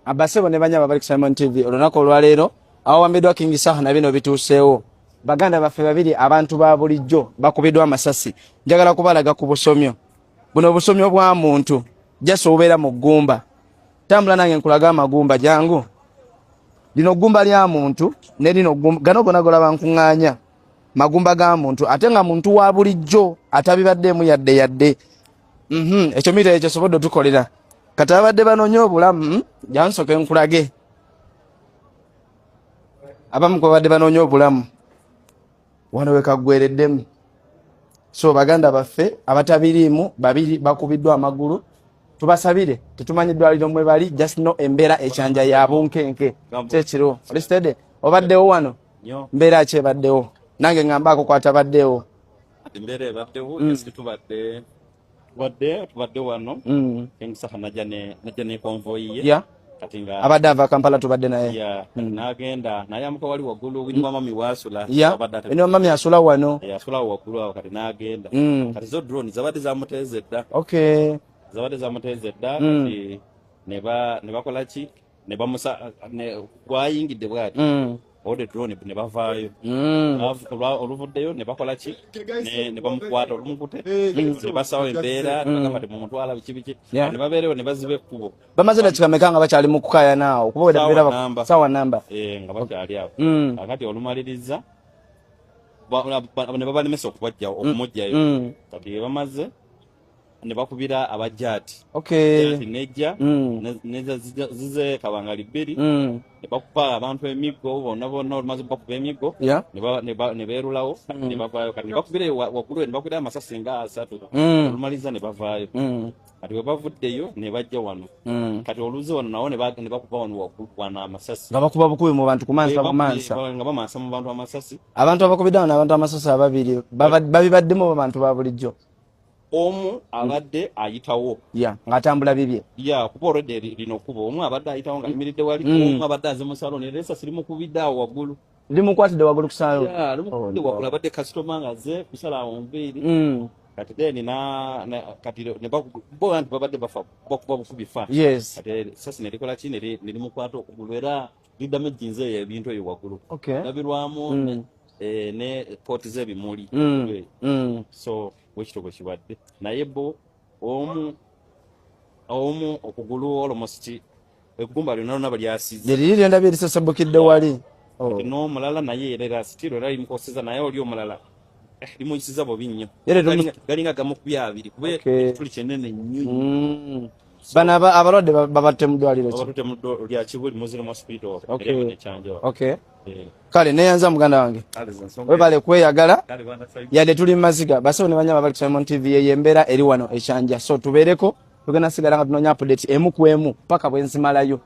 Abasebo ne banyaba bali ku Simon TV olunaku olwaleero awawambiddwa King Saha na bino bituuseewo. Baganda baffe babiri abantu ba bulijjo bakubiddwa amasasi. Njagala kubalaga ku busomyo. Buno obusomyo bwa muntu just obubeera mu ggumba. Tambula nange nkulaga amagumba jangu. Lino ggumba lya muntu ne lino ggumba gano gona golaba nkuŋŋaanya magumba ga muntu ate nga muntu wa bulijjo atabibaddeemu yadde yadde. Ekyo mita ekyo sobodde otukolera. Kati abadde banoonya obulamu, jansoke nkulage. Abamu ku babadde banoonya obulamu wano we kaggwereddemu. So baganda baffe abatabiriimu babiri bakubiddwa amagulu, tubasabire, tetumanyi ddwaliro mwe bali, just no embeera ekyanja ya bunkenke. Kyekiro olistede obaddewo wano, mbeera ki ebaddewo? Nange ŋŋambaako kwatabaddewo. Embeera ebaddewo, tubadde tubadde wano. King Saha najja ne convoy ye. Kati nga abadde ava Kampala, tubadde naye. Ya, n'agenda n'ayambuka wali waggulu wini wa mami waasula. Wini wa mami asula wano. Asula waggulu awo, kati n'agenda. Kati zo drone zabadde zamuteeze dda. Zabadde zamuteeze dda. Kati ne bakola ki, ne bamusa ne gwayingidde bwati ode drone ne bavaayo. Oluvuddeyo ne bakola ki, ne bamukwata olumukute ne basawo embeera ne bagamba temumutwala biki biki. Ne babeerewo ne baziba ekkubo. Bamaze dakika meka nga bakyali mu kukaayana awo? Kuba Saawa weda namba. Sawa namba. Eh, nga bakyali awo. Kakati olumaliriza ne babalemesa okubajjawo, okumugjayo. Kati bamaze ne bakubira abajaati. Jaati nejja zize kabangali 2. Ne bakuba abantu emiggo bonna bonna. Olumaze bakuba emiggo ne beerulawo ne bavaayo. Kati ne bakubira eyo waggulu ne bakubira amasasi nga 30. Olumaliriza ne bavaayo. Kati bwe bavuddeyo ne bajja wano. Kati oluze wano nawo ne bakuba wano waggulu wano amasasi. Nga bakuba bukubi mu bantu kumansa. Eh, Bumansa. Nga bamansa mu bantu amasasi. Abantu abakubidde wano abantu amasasi ababiri babibaddemu oba bantu ba bulijjo? Omu abadde ayitawo. Ya, ng'atambula bibye. Ya, kuba olwedde lino kkubo, omu abadde ayitawo nga ayimiridde wali. Omu abadde aze mu saloni era esasi limukubidde awo waggulu. Limukwatidde waggulu ku saloni? Ya, limukubidde waggulu. Abadde kasitoma nga aze kusala awo nviiri. Kati then kati ne bo anti babadde bafa bakuba bukubi fa. Kati esasi ne likola ki, ne limukwata okugulu era lidamejjinze eyo ebintu eyo waggulu. Ndabirwamu ne pooti z'ebimuli. So bwekityo bwe kibadde, naye bo omu omu okugulu almost eggumba lyonna lyonna balyasize. Lyeriri lyendabye erisesebukidde wali. Oh. Kati n'omulala naye era still era limukoseza, naye oli omulala limuyisiza bubi nnyo. Era Galinga gamukubye abiri kuba ekituli kinene nnyo. Bano abalwadde babatte mu ddwaliro ki? Babatutte mu lya Kibuli Muslim Hospital. Era ekyanjo. Eh. Kale neyanza muganda wange. Kale ze nsonga. Webale kweyagala. Kale bwana Saidi. Yadde tuli mu maziga, basawo ne banyama bali ku Simon TV, yeyo embeera eri wano ekyanja. So tubeereko, tugenda sigala nga tunoonya update emu ku emu paka bwe nzimalayo.